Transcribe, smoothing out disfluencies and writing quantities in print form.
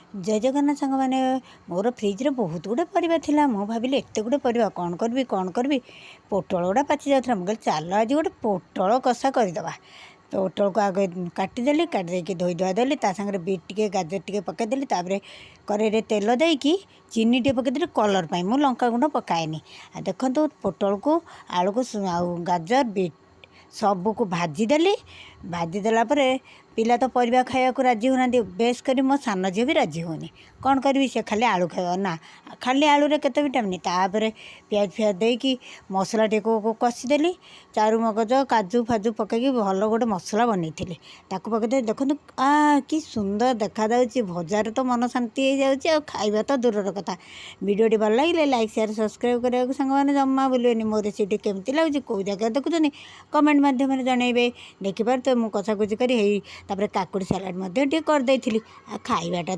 ଜୟ ଜଗନ୍ନାଥ ସାଙ୍ଗମାନେ। ମୋର ଫ୍ରିଜ୍ରେ ବହୁତ ଗୁଡ଼ିଏ ପରିବା ଥିଲା। ମୁଁ ଭାବିଲି, ଏତେ ଗୁଡ଼ିଏ ପରିବା କ'ଣ କରିବି, କ'ଣ କରିବି? ପୋଟଳ ଗୁଡ଼ା ପାଚି ଯାଉଥିଲା। ମୁଁ କହିଲି, ଚାଲ ଆଜି ଗୋଟେ ପୋଟଳ କଷା କରିଦେବା। ପୋଟଳକୁ ଆଗ କାଟିଦେଲି। କାଟି ଦେଇକି ଧୋଇ ଧୁଆ ଦେଲି। ତା ସାଙ୍ଗରେ ବିଟ୍ ଟିକେ, ଗାଜର ଟିକେ ପକାଇଦେଲି। ତାପରେ କରେଇରେ ତେଲ ଦେଇକି ଚିନି ଟିକେ ପକାଇଦେଲି କଲର୍ ପାଇଁ। ମୁଁ ଲଙ୍କା ଗୁଣ୍ଡ ପକାଏନି। ଆଉ ଦେଖନ୍ତୁ, ପୋଟଳକୁ, ଆଳୁକୁ ଆଉ ଗାଜର, ବିଟ୍ ସବୁକୁ ଭାଜିଦେଲି। ଭାଜିଦେଲା ପରେ ପିଲା ତ ପରିବା ଖାଇବାକୁ ରାଜି ହେଉନାହାନ୍ତି। ବେଶ କରି ମୋ ସାନ ଝିଅ ବି ରାଜି ହେଉନି। କ'ଣ କରିବି? ସେ ଖାଲି ଆଳୁ ଖାଇବ ନା, ଖାଲି ଆଳୁରେ କେତେ ଭିଟାମିନ୍? ତାପରେ ପିଆଜ ଫିଆଜ ଦେଇକି ମସଲା ଟିକେ କଷିଦେଲି। ଚାରୁ ମଗଜ, କାଜୁ ଫାଜୁ ପକାଇକି ଭଲ ଗୋଟେ ମସଲା ବନେଇଥିଲି, ତାକୁ ପକାଇଦେଲି। ଦେଖନ୍ତୁ, ଆ କି ସୁନ୍ଦର ଦେଖାଯାଉଛି। ଭଜାରେ ତ ମନ ଶାନ୍ତି ହେଇଯାଉଛି, ଆଉ ଖାଇବା ତ ଦୂରର କଥା। ଭିଡ଼ିଓଟି ଭଲ ଲାଗିଲେ ଲାଇକ୍, ସେୟାର, ସବସ୍କ୍ରାଇବ୍ କରିବାକୁ ସାଙ୍ଗମାନେ ଜମା ଭୁଲିବେନି। ମୋ ରେସିପିଟି କେମିତି ଲାଗୁଛି, କେଉଁ ଜାଗାରେ ଦେଖୁଛନ୍ତି, କମେଣ୍ଟ ମାଧ୍ୟମରେ ଜଣାଇବେ। ଦେଖିପାରୁଥିବେ, ମୁଁ କଷାକଷି କରି ହେଇ, ତାପରେ କାକୁଡ଼ି ସାଲାଡ଼ ମଧ୍ୟ ଟିକେ କରିଦେଇଥିଲି। ଆଉ ଖାଇବାଟା ତ